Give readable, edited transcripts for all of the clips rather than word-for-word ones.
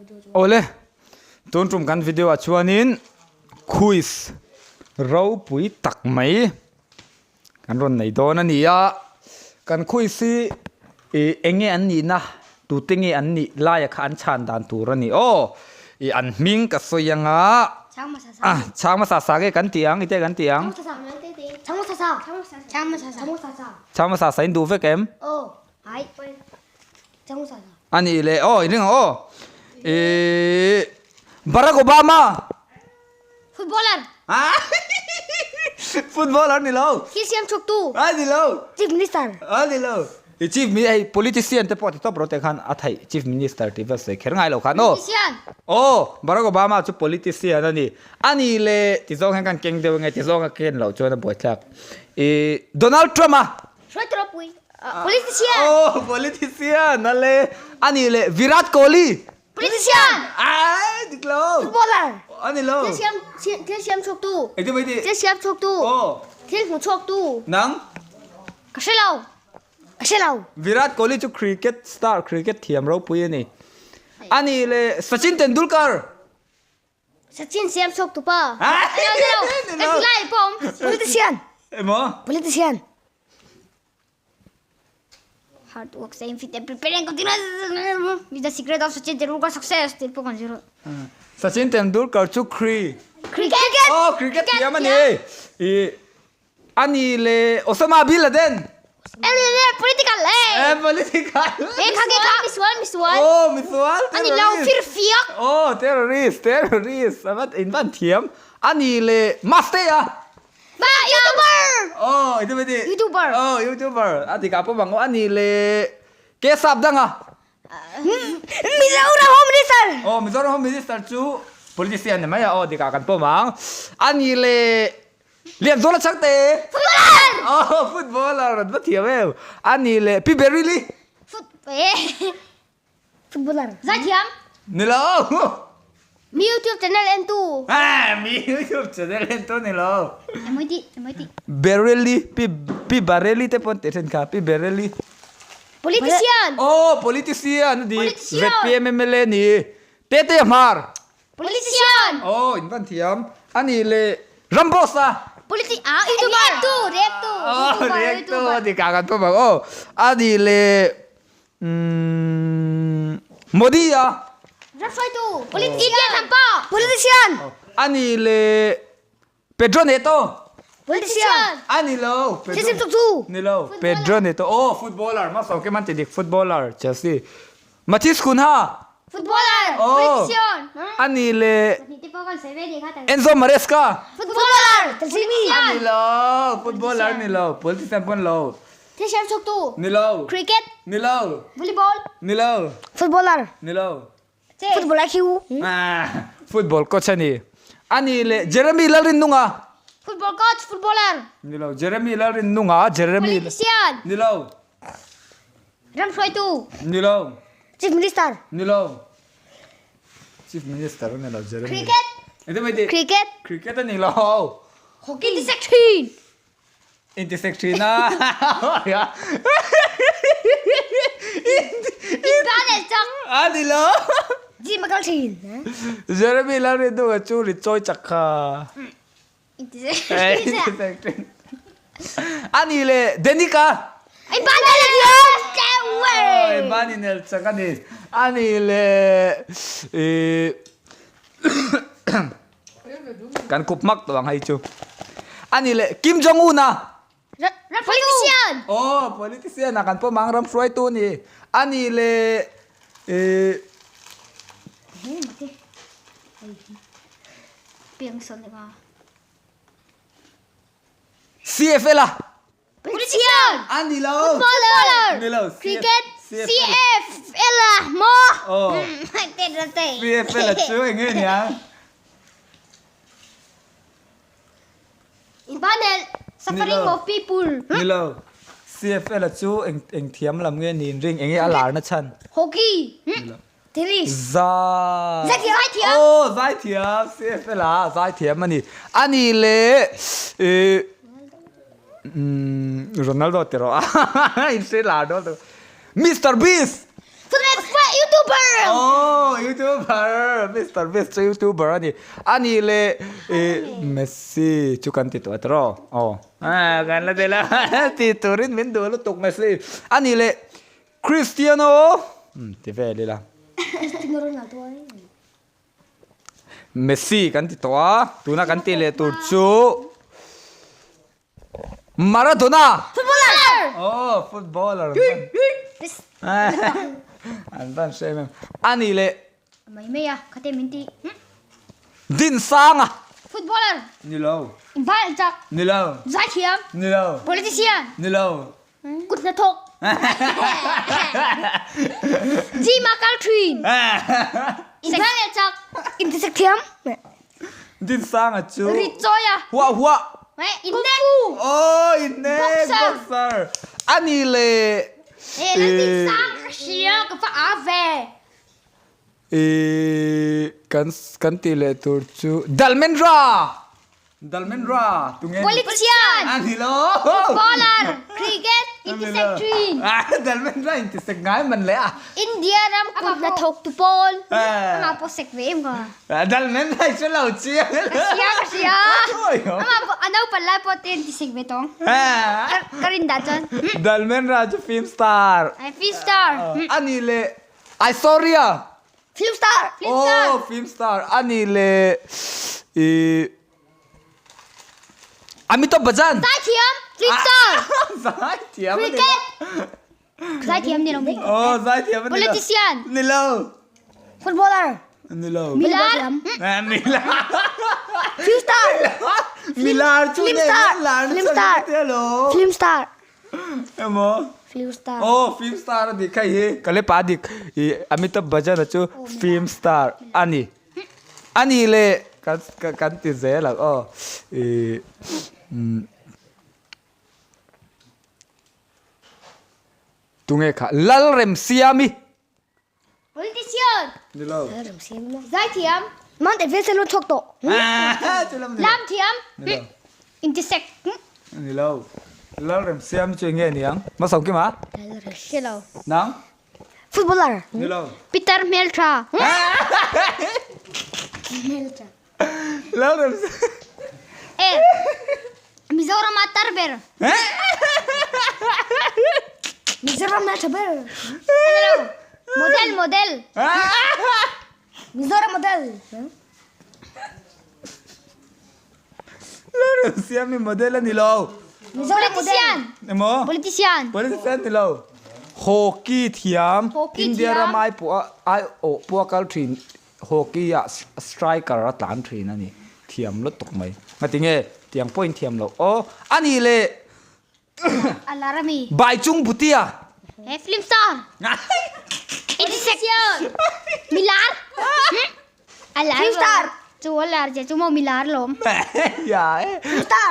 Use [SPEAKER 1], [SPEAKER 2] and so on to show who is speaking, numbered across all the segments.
[SPEAKER 1] Awle, tun tum kan video ah chuanin quiz ropui tak mai kan rawn nei dawn a ni a, kan quiz hi ih eng nge an nihna tute nge an nih laia kha an chhan dan tur a ni aw, ih an hming ka sawi anga chhang hmasa sa nge kan tih ang ite kan tih ang chhang hmasa sa in duh vek em? A nih leh aw i ring ang aw ihh Barack Obama.
[SPEAKER 2] Footballer.
[SPEAKER 1] Footballer ni lo.
[SPEAKER 2] Thil siam chhuak tu.
[SPEAKER 1] A ni lo.
[SPEAKER 2] Chief Minister.
[SPEAKER 1] A ni lo. I Chief mi hei politician te pawh ti tawp rawh te khan a theih Chief Minister tih vel sawi kher ngai lo khan aw.
[SPEAKER 2] Politician.
[SPEAKER 1] Aw Barack Obama chu politician a ni. A nih leh ti zawng hian kan keng deuh ange ti zawng a ken loh chuan a buaithlak. Ih Donald Trump a.
[SPEAKER 2] Hruaitu ropui. Politician.
[SPEAKER 1] Oh, politician ale. Ani le Virat Kohli.
[SPEAKER 2] Politician.
[SPEAKER 1] Ai, dik lo.
[SPEAKER 2] Footballer.
[SPEAKER 1] Ani lo.
[SPEAKER 2] Thil siam thil siam chhuak tu.
[SPEAKER 1] Engtin mai ti?
[SPEAKER 2] Thil siam chhuak tu.
[SPEAKER 1] Oh.
[SPEAKER 2] Thil hmu chhuak tu.
[SPEAKER 1] Nang?
[SPEAKER 2] Ka hre lo. Ka hre lo.
[SPEAKER 1] Virat Kohli chu cricket star, cricket thiam ropui ani. Ani le Sachin Tendulkar.
[SPEAKER 2] Sachin siam chhuak tu pa. Ni lo, ni lo. Ka ti lai pawh awm. Politician.
[SPEAKER 1] Emaw?
[SPEAKER 2] Politician. Hard work, staying fit and preparing continuous is the secret of Sachin Tendulkar success. Tih pawh kan zir.
[SPEAKER 1] Sachin Tendulkar chu Kri.
[SPEAKER 2] Cricket.
[SPEAKER 1] Oh, cricket thiam a ni. I A ni le Osama Bin Laden.
[SPEAKER 2] Political eh.
[SPEAKER 1] Eh political.
[SPEAKER 2] Eh kha ke kha misual misual.
[SPEAKER 1] Oh misual terrorist.
[SPEAKER 2] Ani lo fir fiak.
[SPEAKER 1] Oh terrorist terrorist avat in van thiam. A ni le Maste a.
[SPEAKER 2] Ba YouTuber.
[SPEAKER 1] Oh itu mati.
[SPEAKER 2] YouTuber.
[SPEAKER 1] Oh YouTuber. A ti ka pawh bang a ni le ke sap dang a.
[SPEAKER 2] Mizoram Home Minister.
[SPEAKER 1] Oh Mizoram Home Minister chu politician ni mai a oh dikah kan pawm ang. A ni le Lianzuala Chhangte!
[SPEAKER 2] Footballer!
[SPEAKER 1] Oh, footballer! An va thiam em! A ni le Pi Berili!
[SPEAKER 2] Foot eh Footballer. Zaithiam!
[SPEAKER 1] Ni lo!
[SPEAKER 2] Mi YouTube channel en tu.
[SPEAKER 1] Ah, mi YouTube channel en tu ni lo.
[SPEAKER 2] Emoi ti, emoi ti.
[SPEAKER 1] Berili, Pi Pi Bareli te pawh an tih thin kha, Pi Berili.
[SPEAKER 2] Politician!
[SPEAKER 1] Oh, politician a ni.
[SPEAKER 2] Politician!
[SPEAKER 1] ZPM MLA ni. Tete Hmar!
[SPEAKER 2] Politician!
[SPEAKER 1] Aw, in van thiam. A nih leh Ramboss a!
[SPEAKER 2] Politi ah, YouTuber! React tu, react tu.
[SPEAKER 1] Aw, react tu a ti kah kan pawm ang aw. A nih leh umm Modi a!
[SPEAKER 2] Ramhruaitu, Politician! India thampa! Politician!
[SPEAKER 1] A nih leh Pedro Neto!
[SPEAKER 2] Politician!
[SPEAKER 1] A ni lo! Pedro
[SPEAKER 2] Thil sim tu!
[SPEAKER 1] Ni lo, Pedro Neto. Aw, footballer. Hmasa awk em an ti dik, footballer, Chelsea. Mathis Cunha!
[SPEAKER 2] Footballer!
[SPEAKER 1] Aw!
[SPEAKER 2] Politician!
[SPEAKER 1] A ni le Enzo Maresca!
[SPEAKER 2] Footballer!
[SPEAKER 1] A ni lo, footballer ni lo, politician pawh ni lo.
[SPEAKER 2] Thil siam chhuak tu!
[SPEAKER 1] Ni lo.
[SPEAKER 2] Cricket!
[SPEAKER 1] Ni lo.
[SPEAKER 2] Volleyball!
[SPEAKER 1] Ni lo.
[SPEAKER 2] Footballer!
[SPEAKER 1] Ni lo.
[SPEAKER 2] Football IQ.
[SPEAKER 1] Football coach a ni. A ni leh Jeremy Lalrinnunga.
[SPEAKER 2] Football coach, footballer.
[SPEAKER 1] Ni lo, Jeremy Lalrinnunga, Jeremy.
[SPEAKER 2] Politician.
[SPEAKER 1] Ni lo.
[SPEAKER 2] Ramhruaitu.
[SPEAKER 1] Ni lo.
[SPEAKER 2] Chief Minister.
[SPEAKER 1] Ni lo. Chief Minister a ni lo, Jeremy.
[SPEAKER 2] Cricket.
[SPEAKER 1] Engtin mai tih?
[SPEAKER 2] Cricket.
[SPEAKER 1] Cricket a ni lo.
[SPEAKER 2] Hockey. Inti-sec thin.
[SPEAKER 1] Inti-sec thin a.
[SPEAKER 2] Inba leh chak.
[SPEAKER 1] A ni lo.
[SPEAKER 2] Gym a kal thin.
[SPEAKER 1] Jeremy Lalrinduka chu ri chawi chak kha.
[SPEAKER 2] Inti-sec
[SPEAKER 1] thin. A ni le Danica.
[SPEAKER 2] Inba nel chak.
[SPEAKER 1] Inba nel chak a ni. A ni le Kan khup hmak tawh ang hei chu. A ni leh Kim Jong Un a.
[SPEAKER 2] Politician.
[SPEAKER 1] Aw politician a kan pawm ang ram hruaitu a ni. A ni leh ih. CFL a.
[SPEAKER 2] Politician!
[SPEAKER 1] A ni lo.
[SPEAKER 2] Footballer!
[SPEAKER 1] Ni lo.
[SPEAKER 2] Cricket! CFL a maw?
[SPEAKER 1] Aw. CFL a chu eng nge nia?
[SPEAKER 2] Inbanel! Suffering of people!
[SPEAKER 1] Ni lo. CFL a chu eng eng thiam lam nge niin ring eng nge a lar na chhan?
[SPEAKER 2] Hockey!
[SPEAKER 1] Ni lo.
[SPEAKER 2] Tennis!
[SPEAKER 1] Za.
[SPEAKER 2] Zaithiam! Zaithiam!
[SPEAKER 1] Aw zaithiam! CFL a zaithiam a ni. A ni leh ih umm Ronaldo ti rawh a in hre lar dawn tawh. Mister Beast!
[SPEAKER 2] YouTuber!
[SPEAKER 1] Aw. YouTuber! Mister Beast chu YouTuber a ni. A nih leh ih Messi chu kan ti tawh tawh aw. Aw kan la ti la ti turin min duh lutuk Messi. A nih leh Cristiano umm ti vel ila.
[SPEAKER 2] Cristiano Ronaldo a ni.
[SPEAKER 1] Messi kan ti tawh a, tuna kan tih leh tur chu Maradona!
[SPEAKER 2] Footballer!
[SPEAKER 1] Oh, footballer. An van hre em em. A nih leh.
[SPEAKER 2] Mai mai a, khate min ti.
[SPEAKER 1] Dinsanga!
[SPEAKER 2] Footballer!
[SPEAKER 1] Ni lo.
[SPEAKER 2] Inphal chak.
[SPEAKER 1] Ni lo.
[SPEAKER 2] Zaithiam.
[SPEAKER 1] Ni lo.
[SPEAKER 2] Politician.
[SPEAKER 1] Ni lo.
[SPEAKER 2] Kut hnathawk. Gym a kal thin. Inphal leh chak. Intisek thiam.
[SPEAKER 1] Dinsanga chu.
[SPEAKER 2] Rit chawi a.
[SPEAKER 1] Huah huah.
[SPEAKER 2] Kung fu.
[SPEAKER 1] Oh, innek.
[SPEAKER 2] Boxer.
[SPEAKER 1] Boxer. Ani le.
[SPEAKER 2] Eh, lan Dinsang ka hria ka va a ve.
[SPEAKER 1] I kan kan tih leh tur chu Dalmendra! Dalmendra tunge ni?
[SPEAKER 2] Politician!
[SPEAKER 1] A ni lo!
[SPEAKER 2] Footballer! Cricket! Intisek thin!
[SPEAKER 1] Dalmendra intisek ngai man le a.
[SPEAKER 2] India ram kut hnathawk tu pawl. Amah pawh sek ve em ka.
[SPEAKER 1] Dalmendra i hre lo chiang.
[SPEAKER 2] Ka hria ka hria. Amah pawh a naupan lai pawh te intisek ve tawng. Ka rin dah chuan.
[SPEAKER 1] Dalmendra chu film star.
[SPEAKER 2] Film star.
[SPEAKER 1] A ni leh I sorry a!
[SPEAKER 2] Film star! Film star!
[SPEAKER 1] Oh, film star. A nih leh i Amitabh Bachchan!
[SPEAKER 2] Zaithiam! Film star!
[SPEAKER 1] Zaithiam a ni lo.
[SPEAKER 2] Cricket! Zaithiam ni lo mi.
[SPEAKER 1] Oh, zaithiam a ni lo.
[SPEAKER 2] Politician!
[SPEAKER 1] Ni lo.
[SPEAKER 2] Footballer!
[SPEAKER 1] Ni lo.
[SPEAKER 2] Milar!
[SPEAKER 1] Milar!
[SPEAKER 2] Film star!
[SPEAKER 1] Milar chu
[SPEAKER 2] Film
[SPEAKER 1] ne
[SPEAKER 2] star!
[SPEAKER 1] lar
[SPEAKER 2] Film star! Film star!
[SPEAKER 1] Emaw?
[SPEAKER 2] Film star.
[SPEAKER 1] Oh, film star a nih kha hi. Ka le pa dik i Amitabh Bachchan a chu film star a ni. A nih leh kan kan ti zel ang aw. I umm tunge kha Lalremsiami.
[SPEAKER 2] Politician.
[SPEAKER 1] Ni lo.
[SPEAKER 2] Zaithiam.
[SPEAKER 3] Mount Everest a lo chhuak tawh.
[SPEAKER 2] Lamthiam.
[SPEAKER 1] Ni lo.
[SPEAKER 2] Intisek.
[SPEAKER 1] Ni lo. Lalremsiam chu enge niang? Hmasawm kim a?
[SPEAKER 2] Hre lo.
[SPEAKER 1] Nang?
[SPEAKER 3] Footballer.
[SPEAKER 1] Ni lo.
[SPEAKER 2] Peter Hmeltha. Hmeltha.
[SPEAKER 1] Lalremsiam.
[SPEAKER 2] E. Mizoram a tar ber.
[SPEAKER 3] Mizoram a tha ber.
[SPEAKER 2] Model model.
[SPEAKER 3] Mizoram model.
[SPEAKER 1] Lalremsiam hi model a ni lo.
[SPEAKER 3] Mizoram model.
[SPEAKER 2] Politician.
[SPEAKER 1] Emaw?
[SPEAKER 2] Politician.
[SPEAKER 1] Politician ni lo. Hockey thiam.
[SPEAKER 2] Hockey
[SPEAKER 1] India
[SPEAKER 2] thiam.
[SPEAKER 1] ram ai pawh a ai awh pawh a kal thin. Hockey ah striker a tlan thin a ni. Thiam lutuk mai. Ngati nge tiang pawhin thiam loh aw. A nih leh
[SPEAKER 2] A lar a mi.
[SPEAKER 1] Baichung Bhutia.
[SPEAKER 2] He film star. Politician. Milar. A lar.
[SPEAKER 3] Film star.
[SPEAKER 2] Chu a lar che chu maw milar lawm.
[SPEAKER 1] Ya e.
[SPEAKER 3] Film star.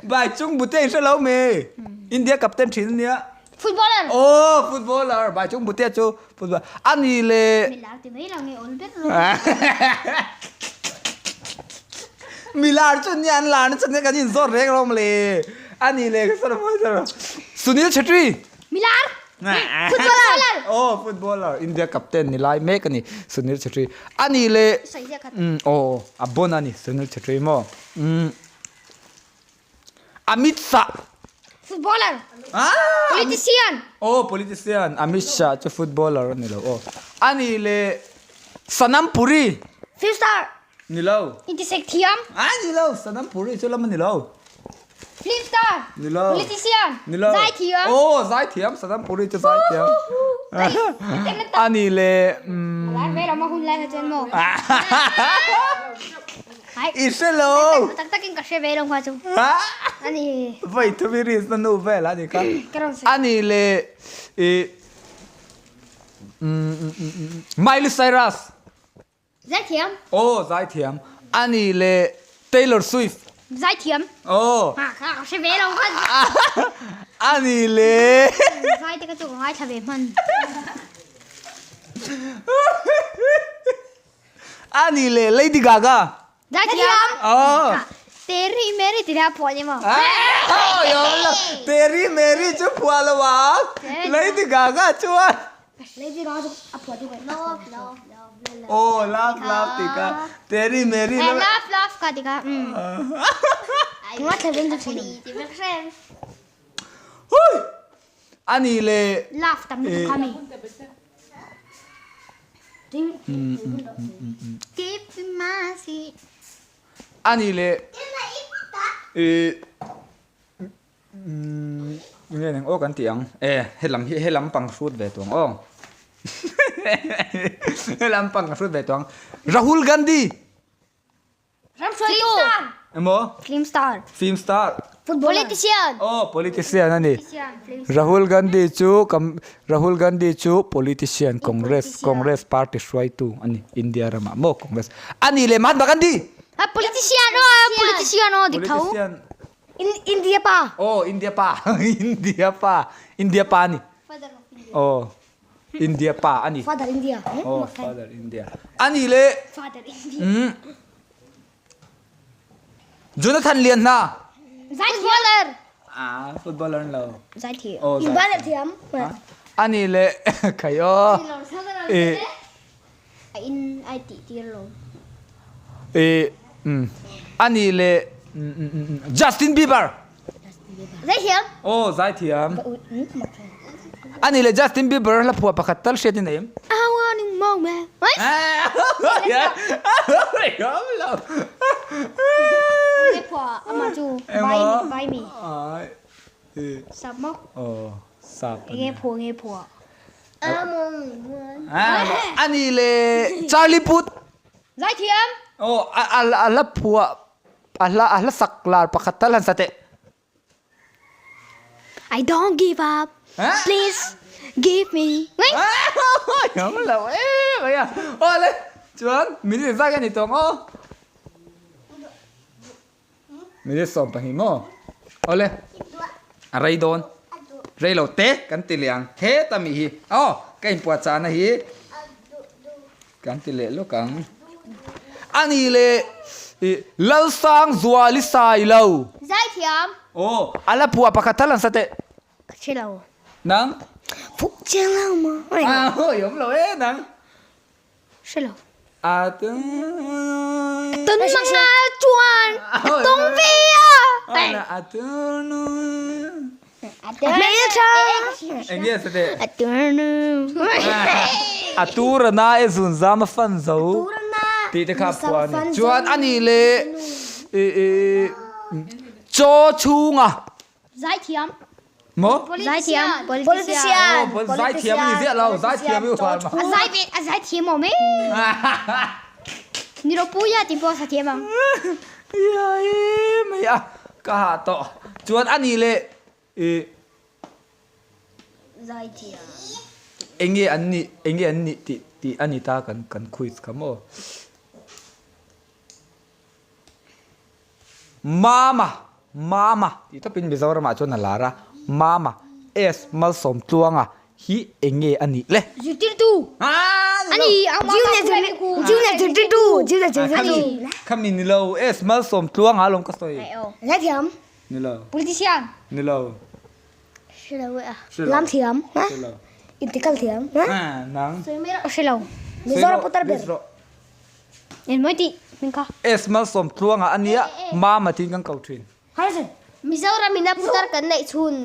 [SPEAKER 1] Baichung Bhutia in hre lo mi. India captain thin a nia.
[SPEAKER 2] Footballer.
[SPEAKER 1] Aw footballer Baichung Bhutia chu footballer a ni le.
[SPEAKER 2] Milar ti mai lo nge awl ber lo.
[SPEAKER 1] Milar chu nia an lar na chan kan in zawt reng rawm le. A ni le ka sar mawi sar. Sunil Chhetri.
[SPEAKER 2] Milar. Footballer.
[SPEAKER 1] Aw footballer India captain ni lai mek a ni Sunil Chhetri. A ni le. Aw a bon a ni Sunil Chhetri maw. Amit Shah.
[SPEAKER 2] Footballer. Politician.
[SPEAKER 1] Aw politician Amit Shah chu footballer a ni lo aw. A nih leh Sanam Puri.
[SPEAKER 3] Film star.
[SPEAKER 1] Ni lo.
[SPEAKER 2] Intisek thiam.
[SPEAKER 1] A ni lo Sanam Puri chu lam a ni lo.
[SPEAKER 2] Film star.
[SPEAKER 1] Ni lo.
[SPEAKER 2] Politician.
[SPEAKER 1] Ni lo.
[SPEAKER 2] Zai thiam.
[SPEAKER 1] Aw zai thiam Sanam Puri chu zai thiam. A nih leh umm.
[SPEAKER 2] Lai ve lo maw hun lai kha chuan maw.
[SPEAKER 1] I hre lo.
[SPEAKER 2] Tak tak in ka hre ve lo kha chu. Ani.
[SPEAKER 1] Vai thu mi ris na nu vel ani kha. Ani le i Miley Cyrus.
[SPEAKER 2] Zaithiam.
[SPEAKER 1] Oh zaithiam. Ani le Taylor Swift.
[SPEAKER 2] Zaithiam.
[SPEAKER 1] Oh.
[SPEAKER 2] Ha kha ka hre ve lo kha.
[SPEAKER 1] Ani le.
[SPEAKER 2] Zai te ka chu ka ngaithla ve hman.
[SPEAKER 1] A nih leh Lady Gaga.
[SPEAKER 2] Zaithiam.
[SPEAKER 1] Aw.
[SPEAKER 2] Teri Meri ti nia phuah ni maw?
[SPEAKER 1] Aw lo. Teri Meri chu phuah lo ang. Lady Gaga chuan.
[SPEAKER 3] Lady Gaga chu a phuah chu ngaih
[SPEAKER 2] Love love love love.
[SPEAKER 1] Oh love love tih kha Teri Meri
[SPEAKER 2] Eh love love kha ti kha.
[SPEAKER 3] Nga thla veng chu thin.
[SPEAKER 1] Hui! Ani le
[SPEAKER 2] Love tam lutuk kha mi.
[SPEAKER 1] Ani le i nge neng aw kan tih ang e helam hi helam pang hrut ve tuang aw helam pang ka hrut ve tuang Rahul Gandhi
[SPEAKER 2] Ramhruaitu
[SPEAKER 1] emaw
[SPEAKER 2] Film star
[SPEAKER 1] Film star
[SPEAKER 2] Politician
[SPEAKER 1] aw politician a ni Rahul Gandhi chu Rahul Gandhi chu politician Congress Congress party hruaitu a ni India ramah maw Congress a ni leh Mahatma Gandhi
[SPEAKER 2] Politician aw politician aw dik tho
[SPEAKER 1] Politician
[SPEAKER 3] India pa.
[SPEAKER 1] Oh, India pa. India pa. India pa ani. Oh. India pa ani.
[SPEAKER 3] Father India.
[SPEAKER 1] Oh, Father India. Ani le.
[SPEAKER 2] Father India.
[SPEAKER 1] Mm. Jonathan Lian hna.
[SPEAKER 2] Footballer.
[SPEAKER 1] Ah, footballer lo.
[SPEAKER 2] Zai thiam.
[SPEAKER 1] Oh, zai.
[SPEAKER 3] Inban thiam.
[SPEAKER 1] Ani le khai o. Eh.
[SPEAKER 2] A in ai tih tir lo.
[SPEAKER 1] E ani le Justin Bieber.
[SPEAKER 2] Zaithiam.
[SPEAKER 1] Oh zaithiam. Ani le Justin Bieber hla phuah pakhat tal hriat in nei em?
[SPEAKER 2] I want a moment. Nge phuah amah chu vai mi vai mi. Sap maw?
[SPEAKER 1] Oh sap.
[SPEAKER 2] Nge phuah nge phuah.
[SPEAKER 1] Ani le Charlie Puth.
[SPEAKER 2] Zaithiam.
[SPEAKER 1] Aw a hla phuah a hla a hla sak lar pakhat tal han sa teh.
[SPEAKER 2] I don't give up. Please give me.
[SPEAKER 1] Yam lo em mai a. Aw le chuan minute zai ka ni tawh ang aw. Minute 12 maw? Awle, a rei dawn. Rei lo te kan ti leh ang. Heta mi hi, aw ka inpuah chahna hi kan ti leh lawk ang. A ni le Lalsang Zuali sai lo.
[SPEAKER 2] Zaithiam.
[SPEAKER 1] Aw, a la phuah pakhat thal an sa teh.
[SPEAKER 2] Ka hre lo.
[SPEAKER 1] Nang?
[SPEAKER 3] Phuh chiang lo maw?
[SPEAKER 1] Aw, i awm lo e nang.
[SPEAKER 2] Hre lo.
[SPEAKER 1] A
[SPEAKER 2] tun manga chuan a tung ve a.
[SPEAKER 1] A tun.
[SPEAKER 2] Hmel tha.
[SPEAKER 1] Enge sa te?
[SPEAKER 2] A tun.
[SPEAKER 1] A turana e zun zam a fan zo. Tih te kha phuah a ni. Chuan ani le chaw chhunga.
[SPEAKER 2] Zaithiam.
[SPEAKER 1] Maw?
[SPEAKER 2] Zaithiam. Politician.
[SPEAKER 1] Oh, zaithiam a ni ziah lo. Zaithiam i hual ma.
[SPEAKER 2] A zai ve, a zaithiam awm e. Ni ropui a ti pawh a sathiam ang.
[SPEAKER 1] Ia e mai a, ka hah tawh. Chuan a nih leh i.
[SPEAKER 2] Zaithiam.
[SPEAKER 1] Enge an nih, enge an nih tih tih a ni ta kan kan quiz kha maw? Mama, Mama tih tawpin Mizoramah chuan a lar a, Mama, S Malsawmtluanga hi eng nge a nih le?
[SPEAKER 2] Zirtirtu
[SPEAKER 1] A
[SPEAKER 2] ni, a
[SPEAKER 3] Junior zirtirtu, Junior zirtirtu.
[SPEAKER 1] Khami ni lo, S Malsawmtluanga alawm ka sawi.
[SPEAKER 3] Zaithiam.
[SPEAKER 1] Ni lo.
[SPEAKER 2] Politician.
[SPEAKER 1] Ni lo.
[SPEAKER 2] Hre lo e a.
[SPEAKER 3] Lam thiam.
[SPEAKER 1] Hre lo.
[SPEAKER 3] Intikal thiam.
[SPEAKER 1] Nang.
[SPEAKER 2] Hre lo.
[SPEAKER 3] Mizoram putar ber.
[SPEAKER 2] En mawi tih hming kha.
[SPEAKER 1] S Malsawmtluanga a nia, Mama tiin kan ko thin.
[SPEAKER 2] Mizoram in a putar kan neih chhun.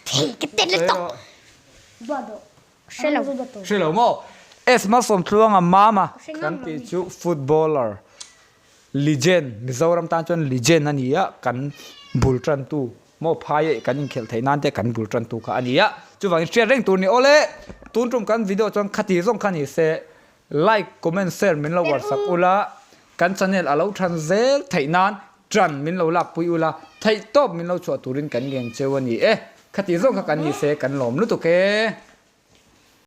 [SPEAKER 2] Thei ka tel tawk. Hre lo.
[SPEAKER 1] Hre lo maw? S Malsawmtluanga Mama kan tih chu footballer legend, Mizoram tan chuan legend a ni a, kan bul tantu maw phai e kan inkhelh theih nan te kan bul tantu kha a ni a. Chuvangin hriat reng tur ni awle, tun tum kan video chuan khati zawng kha ni se Like, comment, share min lo warsak ula, kan channel a lo than zel theih nan tan min lo lak pui ula, theih tawp min lo chhuah turin kan ngen cheu a ni e. Khati zawng kha kan ni se kan lawm lutuk e.